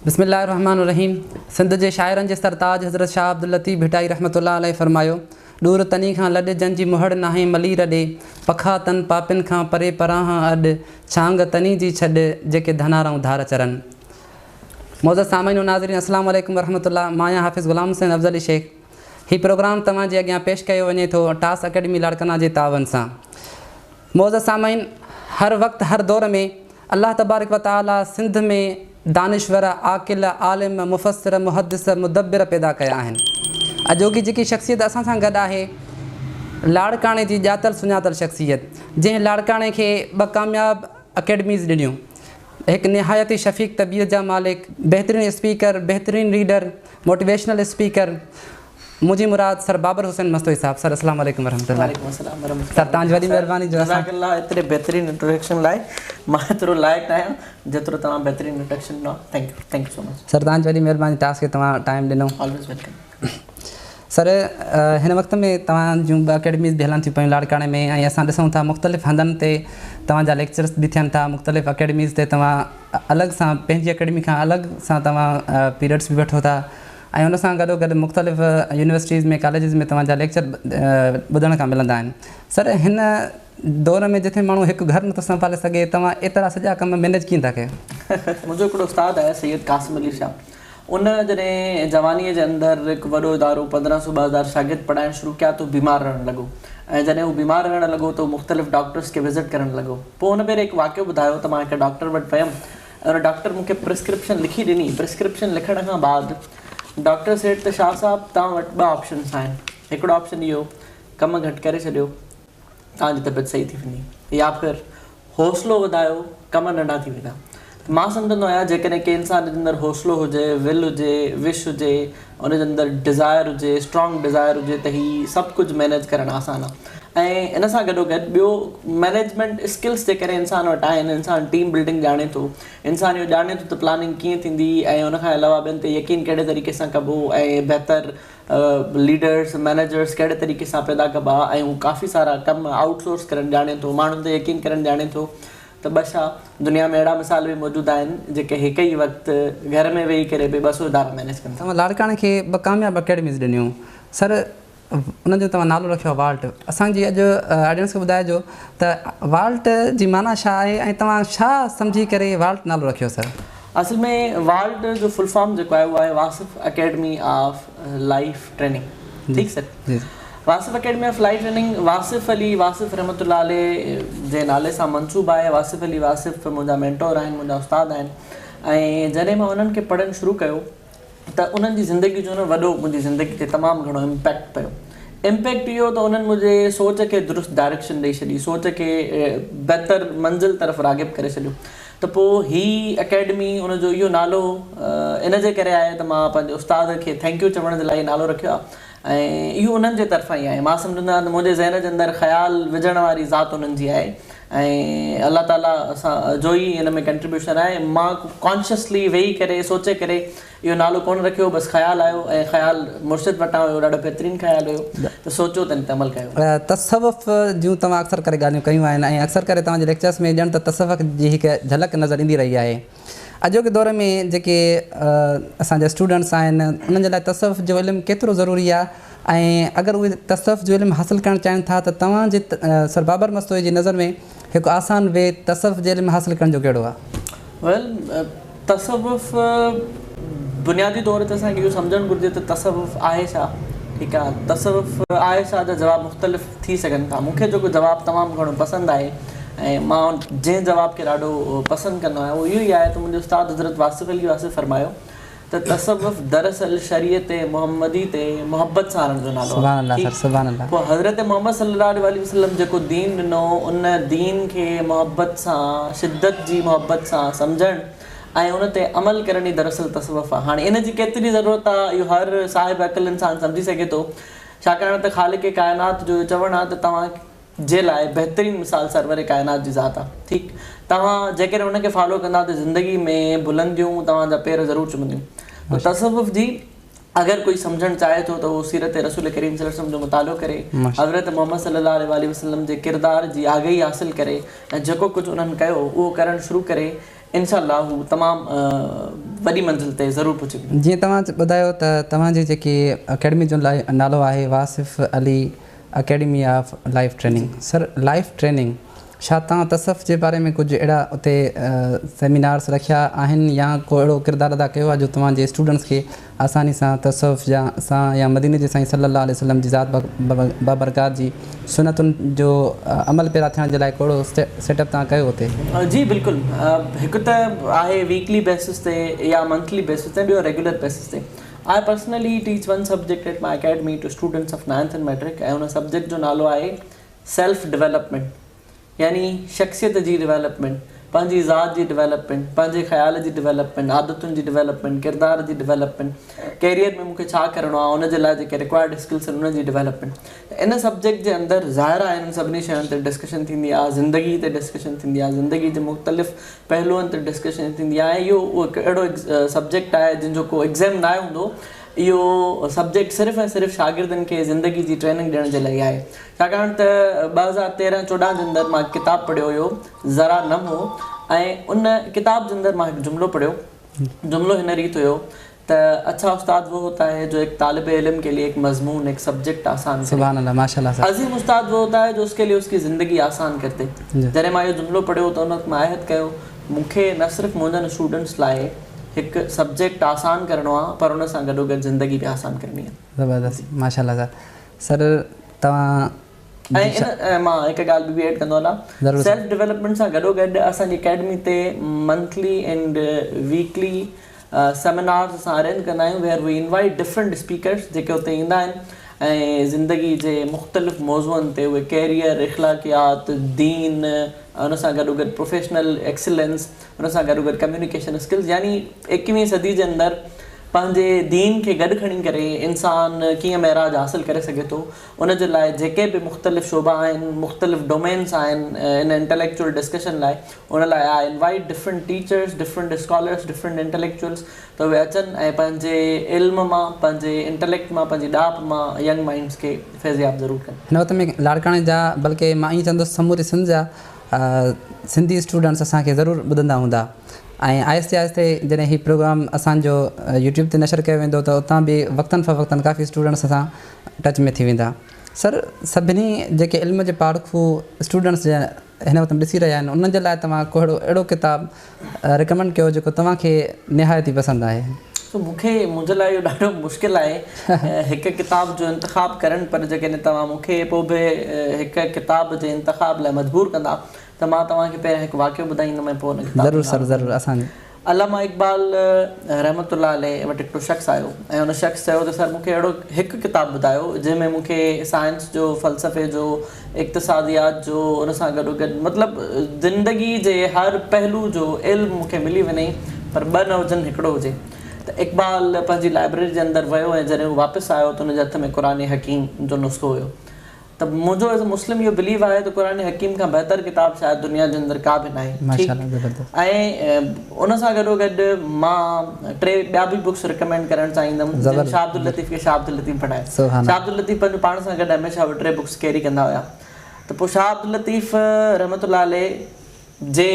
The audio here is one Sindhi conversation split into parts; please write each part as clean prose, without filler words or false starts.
بسم الله الرحمٰن الرحيم سنڌ جي شاعرن جي سرتاج حضرت شاهه عبداللطيف ڀٽائي رحمة الله عليه فرمايو، ڏور تني کان لڏ جن جي مهڙ ناهي ملير ڏي، پکا تن پاپين کان پري پرانهان اڏ، ڇانگ تني جي ڇڏ، جيڪي ڌنارئون ڌار چرن. معزز سامعين و ناظرين السلام عليڪم ورحمة الله مان آهيان حافظ غلام حسين افضلي شيخ هي پروگرام توهان جي اڳيان پيش ڪيو وڃي ٿو ٽاس اڪيڊمي لاڙڪاڻا جي تعاون سان. معزز سامعين هر وقت هر دور ۾ الله تبارڪ و تعالي سنڌ ۾ دانشور، عاقل، عالم، مفسر، محدث، مدبر پيدا ڪيا آهن. اڄوڪي جيڪي شخصيت اسان سان گڏ آهي لاڙڪاڻي جي ڄاتل سڃاتل شخصيت جنهن لاڙڪاڻي کي ٻه ڪامياب اڪيڊميز ڏنيون هڪ نهايت ئي شفيق طبيعت جا مالڪ، بهترين اسپيڪر، بهترين ريڊر، موٽيويشنل اسپيڪر، منهنجي مراد سر بابر حسين مستوئي صاحب سر اسلام عليڪم ورحمة الله. وعليڪم السلام ورحمة الله. سر توهان جي وڏي مهرباني جو اسان. جزاڪ الله ايتري بهترين انٽروڊڪشن لاء مان ايترو لائق نه آهيان جيترو توهان بهترين انٽروڊڪشن ڏنو thank you thank you so much. Sir توهان جي وڏي مهرباني ٽاسڪ کي توهان ٽائيم ڏنو. Always welcome. سر هن وقت ۾ توهان جون ٻه اڪيڊميز به هلن ٿيون پيون لاڙڪاڻي ۾ ۽ اسان ڏسون ٿا مختلف هنڌن تي توهان جا ليڪچرس به ٿين ٿا مختلف اڪيڊميز تي توهان الڳ سان پنهنجي اڪيڊمي کان الڳ سان توهان پيريڊس به وٺو ٿا ۽ ان سان گڏو گڏ مختلف يونيورسٽيز ۾ ڪاليجز ۾ توهان جا ليڪچر ٻڌڻ کان ملندا آهن سر هن دور ۾ جتي ماڻهو هڪ گهر نٿو سنڀالي سگهي توهان ايترا سڄا ڪم مينيج ڪيئن ٿا ڪيو؟ منهنجو هڪڙو استاد آهي سيد قاسم علي شاهه ان جڏهن جوانيء جي اندر هڪ وڏو ادارو 15 سو 2000 شاگرد پڙهائڻ شروع ڪيا ته هو بيمار رهڻ لڳو ۽ جڏهن هو بيمار رهڻ لڳو ته هو مختلف ڊاڪٽرس کي وزٽ ڪرڻ لڳو پوء ان ڀيري هڪ واقعو ٻڌايو ته مان هڪ ڊاڪٽر وٽ ويم ان ڊاڪٽر مون کي پرسڪرپشن لکي ڏني. پرسڪرپشن لکڻ کان بعد ڊاڪٽر سيڊ ته شاهه صاحب توهان وٽ ٻه آپشنس آهن. هڪڙو آپشن اهو ڪم گهٽ ڪري ڇڏيو توهان جي طبيعت صحيح ٿي ويندي يا ڦر حوصلو وڌايو ڪم ننڍا ٿي ويندا. ته مان سمجهندو آهيان جيڪڏهن ڪنهن انسان جي اندر حوصلو هجي، ول هجي، وش هجي، ان جي اندر ڊزائر هجي، اسٽرانگ ڊزائر هجي ته هي سڀ ڪجهه مينيج ڪرڻ آسان آهي. ۽ ان سان گڏو گڏ ٻيو مئنيجمينٽ اسڪلس جيڪڏهن انسان وٽ آهن انسان ٽيم بلڊنگ ڄاڻي ٿو انسان اهو ڄاڻي ٿو ته پلاننگ ڪيئن ٿيندي ۽ ان کان علاوه ٻين تي يقين ڪهڙي طريقي سان ڪبو ۽ بهتر ليڊرس مئنيجرس ڪهڙي طريقي سان پيدا ڪبا ۽ هو ڪافي سارا ڪم آئوٽ سورس ڪرڻ ڄاڻي ٿو ماڻهن تي يقين ڪرڻ ڄاڻي ٿو ته بشا دنيا ۾ اهڙا مثال به موجود آهن جيڪي هڪ ئي وقت گهر ۾ ويهي ڪري به 200 ادارا مئنيج ڪن ٿا. توهان لاڙڪاڻي کي ٻه ڪامياب اڪيڊميز ڏنيون سر ان جو توهان نالو رکيو آهي والٽ. اسان جي اڄ آڊينس کي ٻڌائجو ته والٽ جي معنيٰ ڇا آهي ۽ توهان ڇا سمجهي ڪري والٽ نالو رکيو سر؟ اصل ۾ والٽ جو فل فارم جيڪو آهي اهو آهي Wasif academy of life training ٺيڪ sir Wasif academy of life training Wasif Ali Wasif رحمت الله عليه جي نالي سان منسوب آهي واصف علي واصف منهنجا مينٽور آهن منهنجا استاد آهن ۽ جڏهن مان انهن کي پڙهڻ شروع ڪيو ته انهن جي زندگي جو نه وڏو منهنجي زندگي تي تمام گهڻو امپيڪٽ پيو. امپيڪٽ اهو ته انهن منهنجي سوچ کي درست ڊائريڪشن ڏئي ڇڏي، سوچ کي بهتر منزل طرف راغب ڪري ڇڏيو ته پوء هي اڪيڊمي ان جو اهو نالو ان جي ڪري آهي ته مان پنهنجي استاد کي thank you چوڻ جي لاء اهو نالو رکيو آهي ۽ اهو انهن جي طرفان ئي آهي. مان سمجهندو آهيان ته منهنجي ذهن جي اندر خيال وجهڻ واري ذات انهن جي آهي ۽ الله تعالي سان جو ئي ان ۾ ڪنٽريبيوشن آهي مان ڪانشسلي ويهي ڪري سوچي ڪري اهو نالو ڪونه رکيو بس خيال آيو ۽ خيال مرشد وٽان هيو ڏاڍو بهترين خيال هيو ته سوچيو ته ان تي عمل ڪيو. تصوف جون توهان اڪثر ڪري ڳالهيون ڪيون آهن ۽ اڪثر ڪري توهان جي ليڪچرس ۾ ڄڻ ته تصوف جي هڪ جهلڪ نظر ايندي رهي آهي. اڄوڪي دور ۾ جيڪي اسان جا اسٽوڊنٽس آهن انهن جي لاء تصوف جو علم ڪيترو ضروري آهي ۽ اگر اهي تصوف جو علم حاصل ڪرڻ چاهين ٿا ته توهان جي سر بابر مستوئي جي نظر ۾ هڪ آسان وي تصوف جي علم حاصل ڪرڻ جو ڪهڙو آهي؟ ويل تصوف بنيادي طور تي اسان کي اهو سمجهڻ گهرجي ته تصوف آهي ڇا؟ ٺيڪ آهي تصوف آهي ڇا جا جواب مختلف ٿي سگهن ٿا مون کي جيڪو جواب تمام گهڻو پسند آهي ۽ مان جنهن جواب کي ڏاڍو پسند ڪندو آهيان اهو اهو ئي آهي ته منهنجي استاد حضرت واصف علي واصف فرمايو ته تصوف دراصل شريعت محمدي تي محبت سان هلڻ جو نالو سبحان الله سر سبحان الله. پوء حضرت محمد صلي الله عليه واٰله وسلم جيڪو دين ڏنو ان دين کي محبت سان شدت جي محبت سان سمجهڻ ۽ ان تي عمل ڪرڻ ئي دراصل تصوف آهي هاڻي ان جي ڪيتري ضرورت آهي اهو هر صاحب عقل انسان سمجهي سگهي ٿو ڇاڪاڻ ته خالق ڪائنات جو اهو چوڻ آهي ته توهان جي لاء بهترين مثال سرور ڪائنات جي ذات آ ٺيڪ توهان جيڪڏهن ان کي فالو ڪندا ته زندگي ۾ بلنديون توهان جا پير ضرور چمنديون ته تصوف جي اگر ڪوئي سمجهڻ چاهي ٿو ته اهو سيرت رسول ڪريم صلي الله عليه وسلم جو مطالعو ڪري حضرت محمد صلي الله عليه واٰله وسلم جي ڪردار جي آگهي حاصل ڪري ۽ جيڪو ڪجهه انهن ڪيو اهو ڪرڻ شروع ڪري. انشاء الله هو تمام وڏي منزل تي ضرور پهچي ويندو. جيئن توهان ٻڌايو ته توهان جي جيڪي اڪيڊمي جو نالو آهي Wasif Ali academy of life training sir life training ڇا توهان تصوف جي باري ۾ ڪجهه اهڙا اتي سيمينارس رکيا آهن يا ڪو اهڙو ڪردار ادا ڪيو آهي جو توهان جي اسٽوڊنٽس کي آساني سان تصوف جا سان يا مديني جي سائين صلي الله عليه وسلم جي ذات بابرڪات جي سنتن جو عمل پيرا ٿيڻ جي لاء ڪو اهڙو سيٽ اپ توهان ڪيو اتي؟ جي بلڪل هڪ ته آهي ويڪلي بيسس تي يا منٿلي بيسس تي ٻيو ريگيولر بيسس تي I personally teach one subject at my academy to students of ninth and matric ۽ in subject جو نالو آهي سيلف ڊولپمينٽ يعني شخصيت جي ڊولپمينٽ، پنهنجي ذات جي ڊولپمينٽ، پنهنجي خيال جي ڊولپمينٽ، عادتن جي ڊولپمينٽ، ڪردار جي ڊولپمينٽ، ڪيريئر ۾ مون کي ڇا ڪرڻو آهي ان جي لاء جيڪي رڪوائرڊ اسڪلس آهن انهن جي ڊولپمينٽ ته ان سبجيڪٽ جي اندر ظاهر آهي انهن سڀني شين تي ڊسڪشن ٿيندي آهي، زندگي تي ڊسڪشن ٿيندي آهي، زندگي جي مختلف پهلوئن تي ڊسڪشن ٿيندي آهي ۽ اهو هڪ اهڙو سبجيڪٽ آهي جنهن جو ڪو ايگزيم ناهي هوندو اهو سبجيڪٽ صرف ۽ صرف شاگردن کي زندگي جي ٽريننگ ڏيڻ جي لاء آهي. ڇاڪاڻ ته 2013 14 جي اندر مان هڪ ڪتاب پڙهيو هيو ذرا نم هو ۽ ان ڪتاب جي اندر مان هڪ جملو پڙهيو جملو هن ريت هيو ته اڇا استاد وو هوتا هي جو هڪ طالب علم ڪي لئي هڪ مضمون هڪ سبجيڪٽ آسان ڪري سبحان الله ماشاء الله صاحب عظيم استاد وو هوتا هي جو اس ڪي لئي اس ڪي زندگي آسان ڪر the جڏهن مان اهو جملو پڙهيو ته ان وقت مان عهد ڪيو مون کي نه صرف منهنجن اسٽوڊنٽس لاء هڪ سبجيڪٽ آسان ڪرڻو آهي پر ان سان گڏوگڏ زندگي به آسان ڪرڻي آهي. زبردست ماشاء الله سر سر توهان ۽ ان مان هڪ ڳالهه ٻي به ايڊ ڪندو هلان سيلف ڊولپمينٽ سان گڏو گڏ اسان جي اڪيڊمي تي منٿلي اينڊ ويڪلي سيمينارز اسان ارينج ڪندا آهيون where we invite different speakers جيڪي اتي ايندا آهن ۽ زندگي جي مختلف موضوعن تي اهي ڪيريئر اخلاقيات دين ان سان گڏو گڏ پروفيشنل ايڪسلنس ان سان گڏو گڏ ڪميونيڪيشن اسڪلز يعني ايڪويهين صدي جي اندر پنهنجي دين کي گڏ کڻي ڪري انسان ڪيئن معراج حاصل ڪري سگهي ٿو ان جي لاء جيڪي به مختلف شعبا آهن مختلف ڊومينس آهن ان انٽليڪچوئل ڊسڪشن لاء ان لاء I invite different teachers different scholars different intellectuals ته اهي اچن ۽ پنهنجي علم مان پنهنجي انٽليڪٽ مان پنهنجي ڏاهپ مان ينگ مائنڊس کي فيضياب ضرور ڪن. هن وقت ۾ لاڙڪاڻي جا بلڪه مان ائين چوندس سموري سنڌ جا سنڌي اسٽوڊنٽس اسان کي ضرور ٻڌندا هوندا ۽ آهستي آهستي جڏهن هي پروگرام اسان جو يوٽيوب تي نشر ڪيو ويندو ته اتان به وقتن فوقتن ڪافي اسٽوڊنٽس اسان ٽچ ۾ ٿي ويندا سر سڀني جيڪي علم جي پاڙکو اسٽوڊنٽس جا هن وقت ڏسي رهيا آهن انهن جي لاء توهان ڪهڙو اهڙو ڪتاب ريڪمنڊ ڪيو جيڪو توهان کي نهايت ئي پسند آهي. سو مون کي منهنجي لاء اهو ڏاڍو مشڪل آهي هڪ ڪتاب جو انتخاب ڪرڻ پر جيڪڏهن توهان مون کي پوء به هڪ ڪتاب جي انتخاب لاء مجبور ڪندا ته مان توهان کي پهريان هڪ واقعو ٻڌائيندم ۽ پوء ان ڪتاب ضرور سر ضرور اسان علامه اقبال رحمة الله عليه وٽ هڪڙو شخص آيو ۽ ان شخص چيو ته سر مون کي اهڙو هڪ ڪتاب ٻڌايو جنهن ۾ مون کي سائنس جو، فلسفي جو، اقتصاديات جو ان سان گڏو گڏ مطلب زندگي جي هر پهلو جو علم مون کي ملي وڃي پر ٻه نه هجن هڪڙو هجي ته اقبال پنهنجي لائبريري جي اندر ويو ۽ جڏهن هو واپس آيو ته ان جي هٿ ۾ قرآن حڪيم جو نسخو هيو ته منهنجو ايز ا مسلم اهو بليف آهي ته قرآن حڪيم کان بهتر ڪتاب شايد دنيا جي اندر ڪا به ناهي ٺيڪ ۽ ان سان گڏو گڏ مان ٽي ٻيا به بڪس ريڪمينڊ ڪرڻ چاهيندم جن شاهه عبداللطيف کي شاهه عبداللطيف بڻايو شاهه عبداللطيف پنهنجو پاڻ سان گڏ هميشه اهي ٽي بڪس ڪيري ڪندا هيا ته پوء شاهه عبداللطيف رحمت الله عليه جي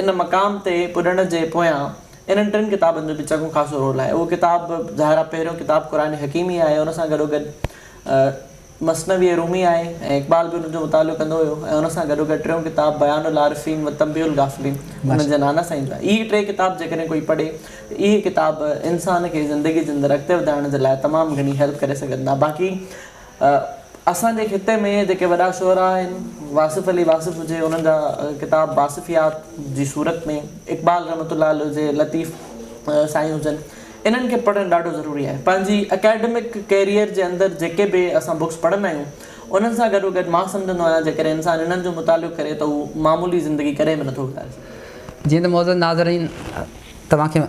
ان مقام تي پڄڻ جي پويان انهن ٽن ڪتابن جو به چڱو خاصو رول آهي اهو ڪتاب ظاهر آهي پهريون ڪتاب قرآن حڪيم ئي آهي ان سان گڏو گڏ مثنوي رومي آهي ۽ اقبال به ان جو مطالعو ڪندو هيو ۽ ان سان گڏوگڏ ٽيون ڪتاب بيان العارفين و تنبيه الغافلين ان جي نانا سائين جو آهي. اهي ٽي ڪتاب جيڪڏهن ڪوئي پڙهي ته اهي ڪتاب انسان کي زندگي جي اندر اڳتي وڌائڻ جي لاء تمام گهڻي هيلپ ڪري سگهن ٿا. باقي اسان جي خطي ۾ جيڪي وڏا شعراء آهن واصف علي واصف هجي انهن جا ڪتاب واصفيات جي صورت ۾ اقبال رحمة الله عليه هجي لطيف سائين هجن انهن کي پڙهڻ ڏاڍو ضروري آهي. پنهنجي اڪيڊمڪ ڪيريئر جي اندر جيڪي به اسان بڪس پڙهندا آهيون انهن سان گڏو گڏ مان سمجهندو آهيان جيڪڏهن انسان انهن جو مطالعو ڪري ته هو معمولي زندگي ڪڏهن به نٿو گذاري سگهي. جيئن ته معزز ناظرين توهان کي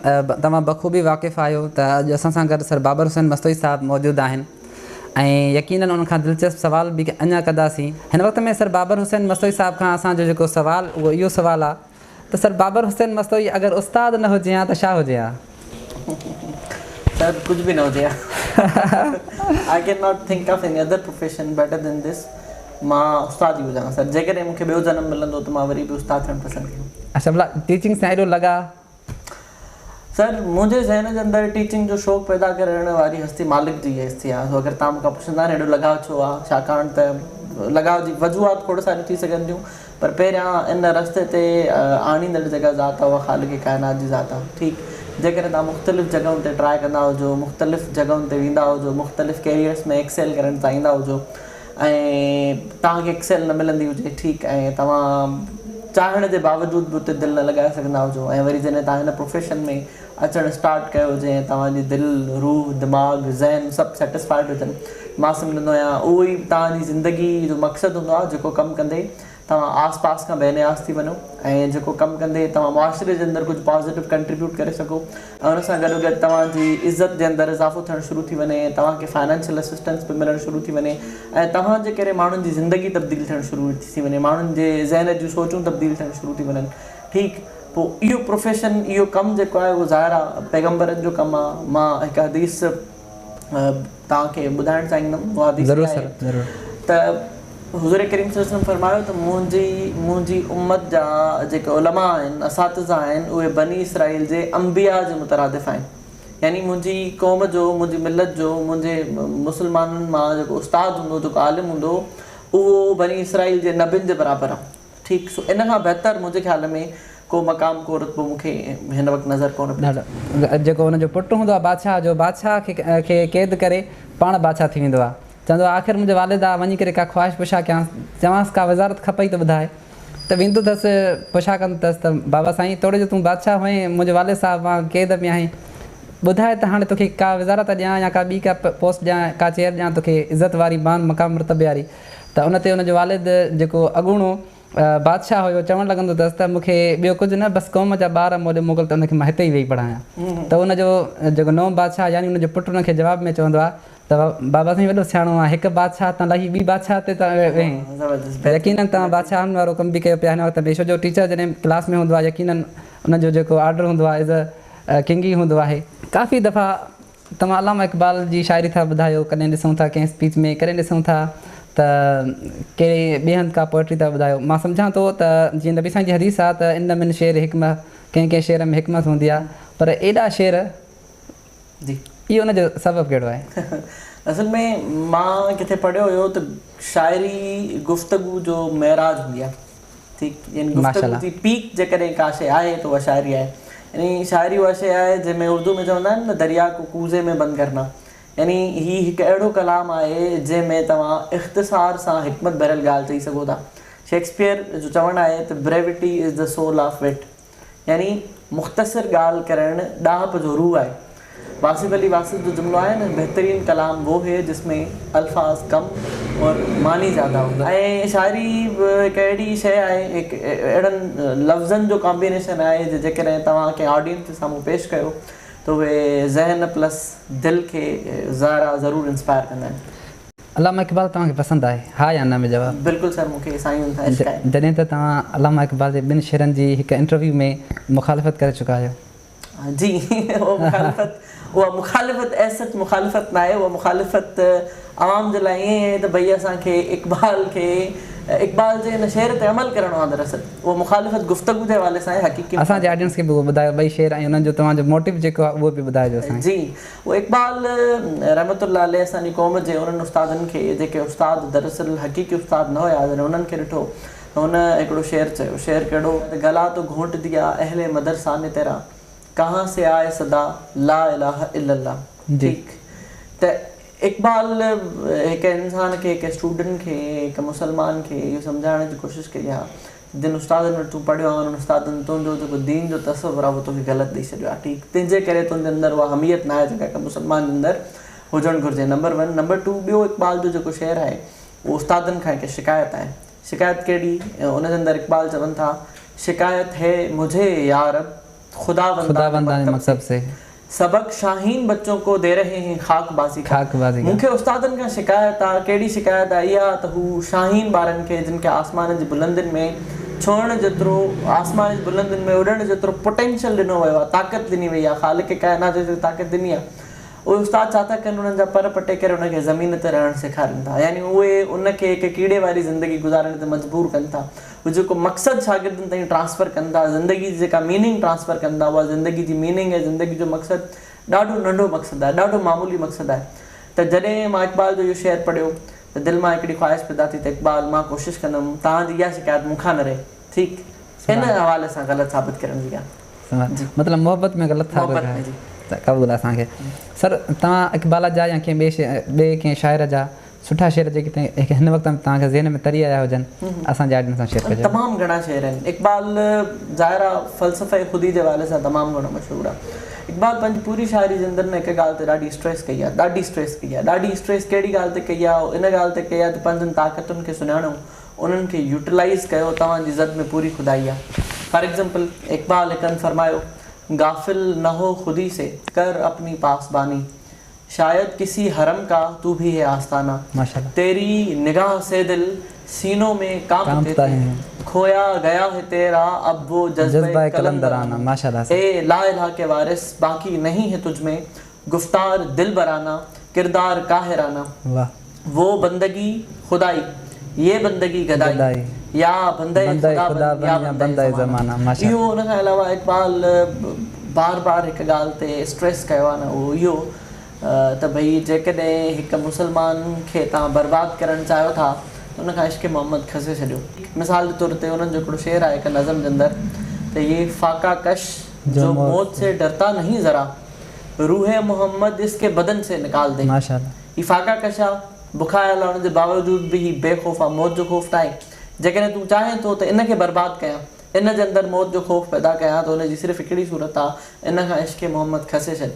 توهان بخوبي واقف آهيو ته اڄ اسان سان گڏ سر بابر حسين مستوئي صاحب موجود آهن ۽ يقينن انهن کان دلچسپ سوال به اڃا ڪنداسين. هن وقت ۾ سر بابر حسين مستوئي صاحب کان اسان جو جيڪو سوال اهو اهو سوال آهي ته سر بابر حسين مستوئي اگر استاد نه هجي ها ته ڇا هجي ها؟ سر ڪجهه به نه هجي ها. I can not think of any other profession better than this مان استاد ئي هجان ها سر جيڪڏهن مون کي ٻيو جنم ملندو ته مان وري به استاد ٿيڻ پسند ڪندم. اڇا ڀلا ٽيچنگ سان ايڏو لڳاء؟ سر منهنجي ذهن جي اندر ٽيچنگ جو شوق پيدا ڪرڻ واري هستي مالڪ جي هستي آهي سو اگر توهان مون کان پڇندا نه ايڏو لڳاء ڇو آهي ڇاڪاڻ ته لڳاء جي وجوهات کوڙ ساريون ٿي سگهن ٿيون پر پهريان ان رستي تي آڻيندڙ جيڪا ذات آهي اها خالق ڪائنات جي ذات آهي ٺيڪ جيڪڏهن توهان مختلف جڳهن تي ٽرائي ڪندا هجو مختلف جڳهن تي ويندا هجو مختلف ڪيريئرس ۾ ايڪسيل ڪرڻ چاهيندا هجو ۽ توهان کي ايڪسيل نه ملندي هجي ٺيڪ ۽ توهان چاهڻ جي باوجود به اتي دل نه لڳائي سگهندا هجو ۽ وري جڏهن توهان هن پروفيشن ۾ اچڻ اسٽارٽ ڪيو هجي ۽ توهان جي دل روح دماغ ذهن سڀ سيٽسفائيڊ هجن مان سمجهندو آهيان اهو ئي توهان جي زندگي جو مقصد هوندو آهي جيڪو ڪم ڪندي توهان آس پاس کان بي نياز ٿي وڃو ۽ جيڪو ڪم ڪندي توهان معاشري جي اندر ڪجهه پازيٽو ڪنٽريبيوٽ ڪري سگهو ۽ ان سان گڏو گڏ توهان جي عزت جي اندر اضافو ٿيڻ شروع ٿي وڃي ۽ توهان کي فائنانشل اسسٽنس به ملڻ شروع ٿي وڃي ۽ توهان جي ڪري ماڻهن جي زندگي تبديل ٿيڻ شروع ٿي وڃي ماڻهن جي ذهن جون سوچون تبديل ٿيڻ شروع ٿي وڃن ٺيڪ پوء اهو پروفيشن اهو ڪم جيڪو آهي اهو ظاهر آهي پيغمبرن جو ڪم آهي مان هڪ حديث توهان کي ٻڌائڻ چاهيندم اها حديث ضرور آهي سر ضرور. ته حضور ڪريم صلي الله عليه وسلم فرمايو ته منهنجي منهنجي امت جا جيڪي علماء آهن اساتذه آهن اهي بني اسرائيل جي انبياء جي مترادف آهن يعني منهنجي قوم جو منهنجي ملت جو منهنجي مسلمانن مان جيڪو استاد هوندو جيڪو عالم هوندو اهو بني اسرائيل جي نبين جي برابر آهي ٺيڪ سو ان کان بهتر منهنجي خيال ۾ ڪو مقام ڪو رتبو مون کي هن وقت نظر ڪونه پيو اچي. ڏاڍو جيڪو ان جو پٽ هوندو آهي بادشاهه جو بادشاهه کي قيد ڪري پاڻ بادشاهه ٿي ويندو آهي چوندو آهي آخر منهنجو والد آهي وڃي ڪري ڪا خواهش پڇا ڪيانس چوانس ڪا وزارت کپئي ته ٻڌاء ته ويندو اٿس پڇا ڪندو اٿس ته بابا سائين توڙي جو تون بادشاهه هئين منهنجو والد صاحب مان قيد ۾ آهين ٻڌاء ته هاڻي توکي ڪا وزارت ڏيان يا ڪا ٻي ڪا پوسٽ ڏيان ڪا چيئر ڏيان توکي عزت واري مان مقام مرتبي واري ته ان تي ان جو والد جيڪو اڳوڻو بادشاهه هيو چوڻ لڳندو اٿس ته مون کي ٻيو ڪجهه نه بس قوم جا ٻار مون ڏي موڪل ته ان کي مان هتي ئي ويهي پڙهايان ته ان جو جيڪو نئون بادشاهه يعني ان جو پٽ ان کي جواب ۾ چوندو آهي ته بابا سائين وڏو سياڻو آهين هڪ بادشاهه تان لهي ٻي باادشاهت تي ٿو ويهين ته يقينن توهان بادشاهن وارو ڪم به ڪيو پيا هن وقت ۾ ڇو جو ٽيچر جڏهن ڪلاس ۾ هوندو آهي يقينن ان جو جيڪو آرڊر هوندو آهي ايز اي ڪنگ ئي هوندو آهي ڪافي دفعا توهان علامه اقبال جي شاعري ٿا ٻڌايو، ڪڏهن ڏسون ٿا ڪنهن اسپيچ ۾، ڪڏهن ڏسون ٿا ته ڪهڙي ٻئي هنڌ ڪا پوئٽري ٿا ٻڌايو. مان سمجهان ٿو ته جيئن نبي سائين جي حديث آ ته ان من شعر حڪمه ڪنهن ڪنهن شعر ۾ حڪمت هوندي آ پر ايڏا شعر جي. اهو ان جو سبب ڪهڙو آهي؟ اصل ۾ مان ڪٿي پڙهيو هيو ته شاعري گفتگو جو معراج هوندي آ. ٺيڪ يعني گفتگو جي پيڪ جيڪڏهن ڪا شيء آهي ته اها شاعري آهي يعني شاعري اها شيء آهي جنهن ۾ اردو ۾ چوندا آهن نه دريا ڪو ڪوزي ۾ بند ڪرنا يعني هي هڪ اهڙو ڪلام آهي جنهن ۾ توهان اختصار سان حڪمت ڀريل ڳالهه چئي سگهو ٿا شيڪسپيئر جو چوڻ آهي ته brevity is the soul of wit يعني مختصر ڳالهه ڪرڻ ڏاهپ جو روح آهي. واصف علي واصف جو جملو آهي نه بهترين ڪلام وو هي جس ۾ الفاظ ڪم اور معني زياده هو. ۽ شاعري به هڪ اهڙي شيء آهي هڪ اهڙن لفظن جو ڪامبينيشن آهي جو جيڪڏهن توهان ڪنهن آڊينس جي سامهون پيش ڪيو ته اهي ذهن پلس دل کي ظاهر آهي ضرور انسپائر ڪندا آهن. علامه اقبال توهان کي پسند آهي؟ ها يا نه ۾ جواب. بلڪل سر مون کي سائين ان سان عشق آهي. جڏهن ته توهان علامه اقبال جي ٻن شعرن جي هڪ انٽرويو ۾ مخالفت ڪري چڪا آهيو. جي اها مخالفت اها مخالفت ايز سچ مخالفت ناهي اها مخالفت عوام جي لاء ائين آهي ته ڀئي اسان کي اقبال کي اقبال جي ان شعر تي عمل ڪرڻو آهي دراصل اها مخالفت گفتگو جي حوالي سان آهي حقيقي اسان جي آڊينس کي به اهو ٻڌايو ٻئي شعر ۽ انهن جو توهان جو موٽيو جيڪو آهي اهو به ٻڌائجو اسان کي. جي اهو اقبال رحمة الله عليه اسان جي قوم جي انهن استادن کي جيڪي استاد دراصل حقيقي استاد نه هيا جڏهن انهن کي ڏٺو ته هن هڪڙو شعر چيو شعر ڪهڙو ته گلا تو گهونٽ ديا اهل مدرسه ني تيرا ڪهان سي آئي صدا لا اله الا الله ٺيڪ ته اقبال هڪ انسان کي هڪ اسٽوڊنٽ کي هڪ مسلمان کي اهو سمجهائڻ جي ڪوشش ڪئي آهي جن استادن وٽ تون پڙهيو آهين انهن استادن تنهنجو جيڪو دين جو تصور آهي اهو توکي غلط ڏئي ڇڏيو آهي ٺيڪ تنهنجي ڪري تنهنجي اندر اها حميت ناهي جيڪا هڪ مسلمان جي اندر هجڻ گهرجي نمبر ون نمبر ٽو ٻيو اقبال جو جيڪو شعر آهي اهو استادن کان هڪ شڪايت آهي شڪايت ڪهڙي ان جي اندر اقبال چون ٿا شڪايت هي مجهي يا رب خداوندان مڪتب سي سبق شاهين بچون ڪو the رهي هين خاڪ بازي کا. مون کي استادن کان شڪايت آ، ڪهڙي شڪايت آ اها ته هو شاهين ٻارن کي جن کي آسمان جي بلندين ۾ ڇهڻ جيترو آسمان جي بلندين ۾ اڏڻ جيترو پوٽينشل ڏنو ويو آ، طاقت ڏني وئي آ، خالق ڪائنات جيتري طاقت ڏني آ، اهي استاد ڇا ٿا ڪن انهن جا پر پٽي ڪري انهن کي زمين تي رهڻ سيکارين ٿا يعني اهي ان کي هڪ ڪيڙي واري زندگي گذارڻ تي مجبور ڪن ٿا. هو جيڪو مقصد شاگردن تائين ٽرانسفر ڪن ٿا، زندگي جي جيڪا ميننگ ٽرانسفر ڪن ٿا، اها زندگي جي ميننگ ۽ زندگي جو مقصد ڏاڍو ننڍو مقصد آهي، ڏاڍو معمولي مقصد آهي. ته جڏهن مان اقبال جو اهو شعر پڙهيو ته دل مان هڪڙي خواهش پيدا ٿي ته اقبال مان ڪوشش ڪندم توهان جي اها شڪايت مون کان نه رهي، ٺيڪ ان حوالي سان غلط ثابت ڪرڻ جي ڳالهه. مطلب محبت ۾ غلط ثابت ڪرڻ ته قبول آهي اسان کي. سر توهان اقبال جا يا ڪنهن ٻئي ڪنهن شاعر جا سٺا شعر جيڪي هن وقت توهان کي ذهن ۾ تري آيا هجن اسان جي آڊينس سان شيئر ڪجو. تمام گهڻا شعر آهن. اقبال ظاهر آ فلسفه خودي جي حوالي سان تمام گهڻو مشهور آ. اقبال پنهنجي پوري شاعري جي اندر نه هڪ ڳالهه تي ڏاڍي اسٽريس ڪئي آ، ڏاڍي اسٽريس ڪئي آ. ڏاڍي اسٽريس ڪهڙي ڳالهه تي ڪئي آ؟ ان ڳالهه تي ڪئي آ ته پنهنجن طاقتن کي سڃاڻو، انهن کي يوٽيلائيز ڪيو، توهان جي زد ۾ پوري خدائي آ. فار ايگزامپل اقبال هڪ هنڌ فرمايو، غافل نه هو خودي سي، ڪر اپني پاسباني. شايد ڪسي حرم ڪا تو ڀي هي آستانا تيري نگاهه سي دل سينو ۾ ڪانپتي ٿي کويا گيا هي تيرا اب وو جذبه قلندرانه اي لا اله ڪي وارث باقي نهين هي تجھ ۾ گفتار دلبرانه ڪردار قاهرانه وو بندگي خدائي يه بندگي گدائي يا بنده خدا بن يا بنده زمانه. اهو ان کان علاوه اقبال بار بار هڪ ڳالهه تي اسٽريس ڪيو آهي نه اهو اهو ته ڀئي جيڪڏهن هڪ مسلمان کي توهان برباد ڪرڻ چاهيو ٿا ته ان کان عشق محمد کسي ڇڏيو. مثال جي طور تي انهن جو هڪڙو شعر آهي هڪ نظم جي اندر ته يه فاقه ڪش جو موت سي ڊرتا نهين ذرا روح محمد اس ڪي بدن سي نڪال the. هي فاقه ڪش آ، بکايل آ، ان جي باوجود به هي بي خوف آ، موت جو خوف ناهي. جيڪڏهن تون چاهين ٿو ته ان کي برباد ڪيان، ان جي اندر موت جو خوف پيدا ڪيان ته ان جي صرف هڪڙي صورت آ، ان کان عشق محمد کسي ڇڏ.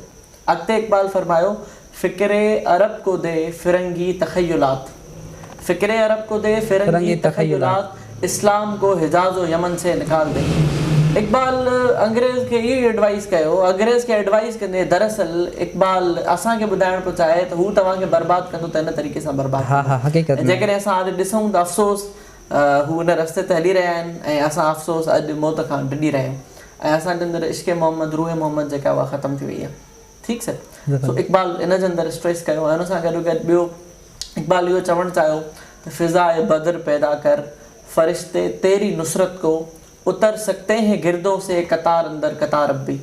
اڳتي اقبال فرمايو، فڪر عرب ڪو the فرنگي تخيلات، فڪر عرب ڪو the فرنگي تخيلات، اسلام ڪو حجاز و يمن سي نڪال the. Iqbal انگريز کي اهو ئي ايڊوائيز ڪيو. انگريز کي ايڊوائيز ڪندي دراصل اقبال اسان کي ٻڌائڻ پيو چاهي ته هو توهان کي برباد ڪندو ته هن طريقي سان برباد ڪندو. ۽ جيڪڏهن اسان اڄ ڏسون ته افسوس هو ان رستي تي هلي رهيا آهن ۽ اسان افسوس اڄ موت کان ڊڄي رهيا آهيون ۽ اسان جي اندر عشق محمد روح محمد جيڪا اها ختم ٿي وئي آهي. ٺيڪ سر. سو اقبال ان جي اندر اسٽريس ڪيو ۽ ان سان گڏوگڏ ٻيو اقبال اهو چوڻ چاهيو ته فضاء بدر پيدا ڪر فرشتي تيري نصرت ڪو اتر سڪتي هين گردون سي قطار اندر قطار اب ڀي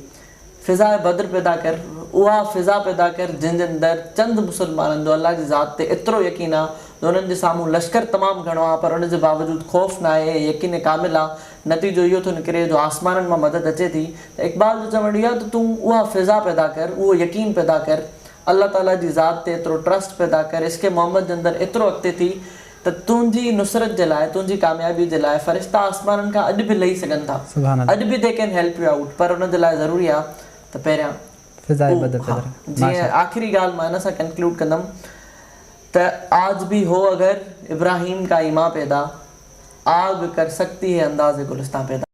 فضاء بدر پيدا ڪر اها فضا پيدا ڪر جنهن جي اندر چند مسلمانن جو الله جي ذات تي ايترو يقين آ جو انهن جي سامهون لشڪر تمام گهڻو آ پر ان جي باوجود خوف ناهي يقين ڪامل آ نتيجو اهو ٿو نڪري جو آسمانن مان مدد اچي ٿي ته اقبال جو چوڻ اهو آ ته تون اها فضا پيدا ڪر اهو يقين پيدا ڪر الله تعاليٰ جي ذات تي ايترو ٽرسٽ پيدا ڪر، عشق محمد جي اندر ايترو اڳتي ٿي ته تنهنجي نصرت جي لاء، تنهنجي ڪاميابي جي لاء فرشتا آسمانن کان اڄ به لهي سگهن ٿا، اڄ به they can help you out پر ان جي لاء ضروري آهي ته پهريان اهو ها جيئن آخري ڳالهه مان ان سان ڪنڪلوڊ ڪندم ته آج ڀي هو اگر ابراهيم ڪا ايمان پيدا، آگ ڪر سڪتي هي انداز گلستان پيدا.